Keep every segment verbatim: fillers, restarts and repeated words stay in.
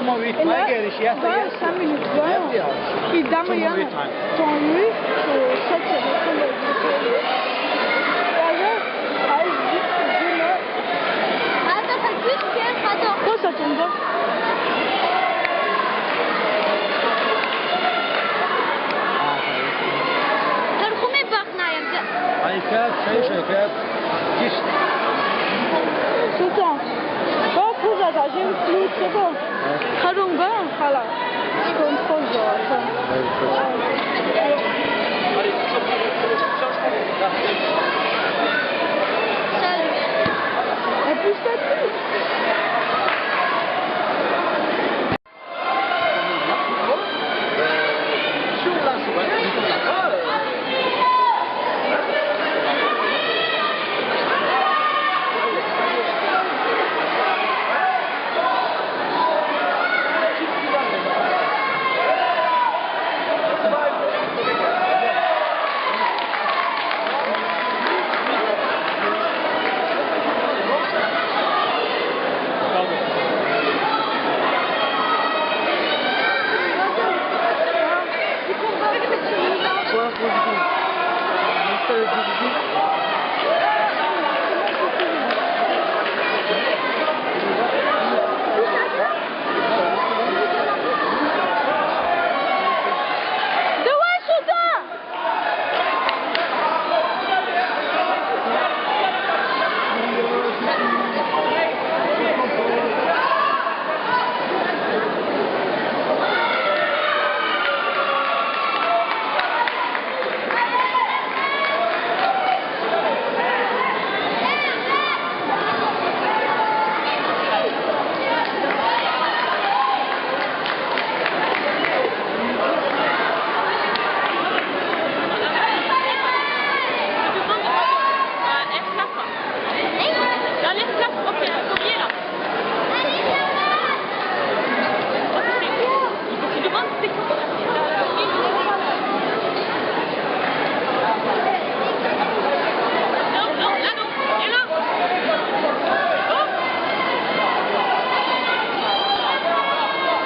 Et là, dans cinq minutes vingt, il dame rien. Ton lui, c'est ça, c'est le fond de la vie. Et alors, ah, je dis, je me... Ah, ça, ça pue, super, attends. Oh, ça tombe pas. T'as le premier bar, Naïm. Allez, quatre, six, quatre. Six. Tout le temps. Bon, pour ça, j'ai une flûte, c'est bon. Très long, hein, voilà. Je contrôle, genre, ça. Salut. Et puis, c'est tout.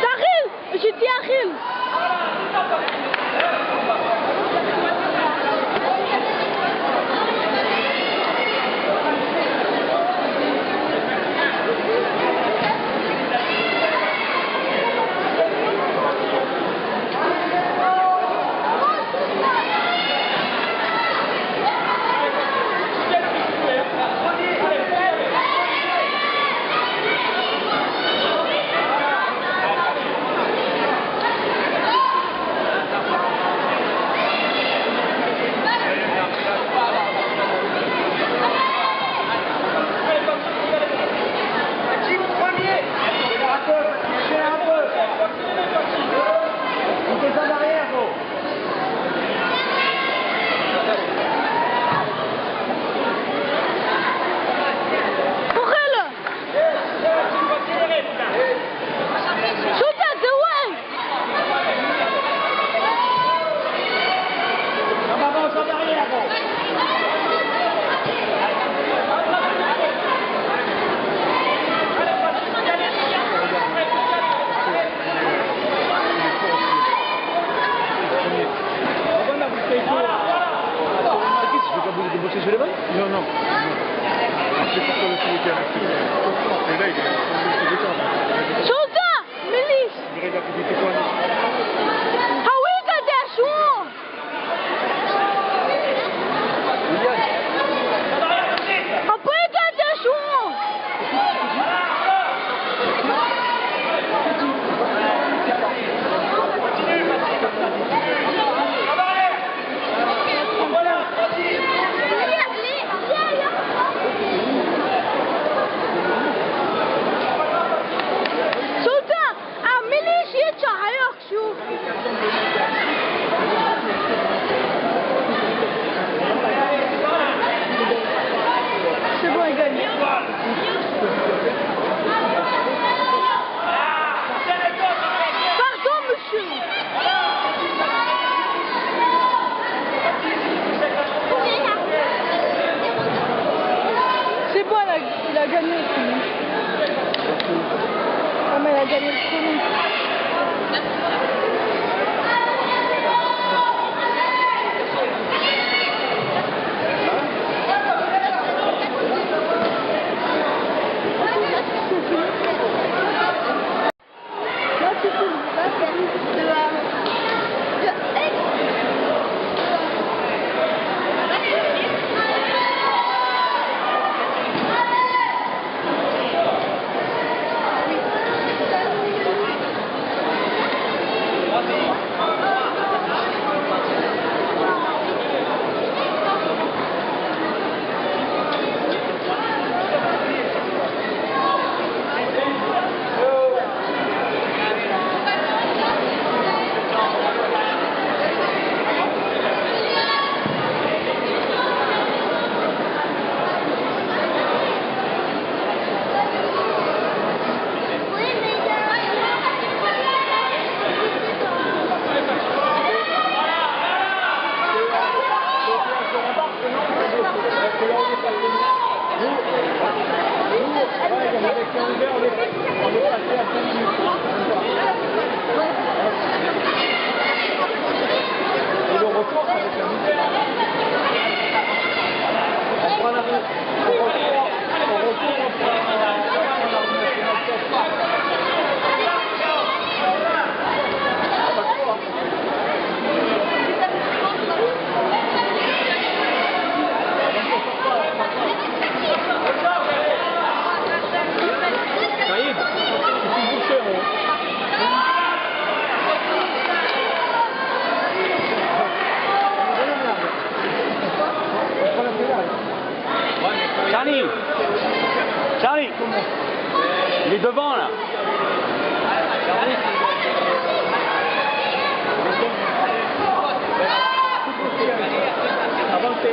Daryl, je dis Daryl. Non, non. C'est pourquoi le film était arrêté. Et là, il est... Sultan, Milis. Il regarde, il était quoi ? Ah oui, t'as des sons. C'est bon, il gagne. Pardon, monsieur. C'est bon, il a, il a gagné. Ah, mais il a gagné le premier. Avance.